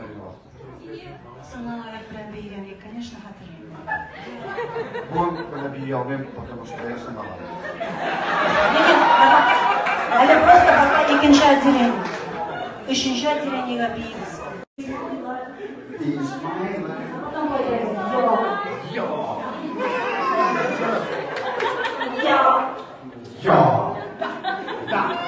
хәтерлисең? Соңгы аяк белән биегән идек, конечно, хәтерлим. Бүген менә бии алмыйм, потому что аяк сынмаган. Ләкин әле просто пока икенче отделение. Өченче отделениегә биибез. Is my life. Потом появится йо. Я. Йо. Я. Да.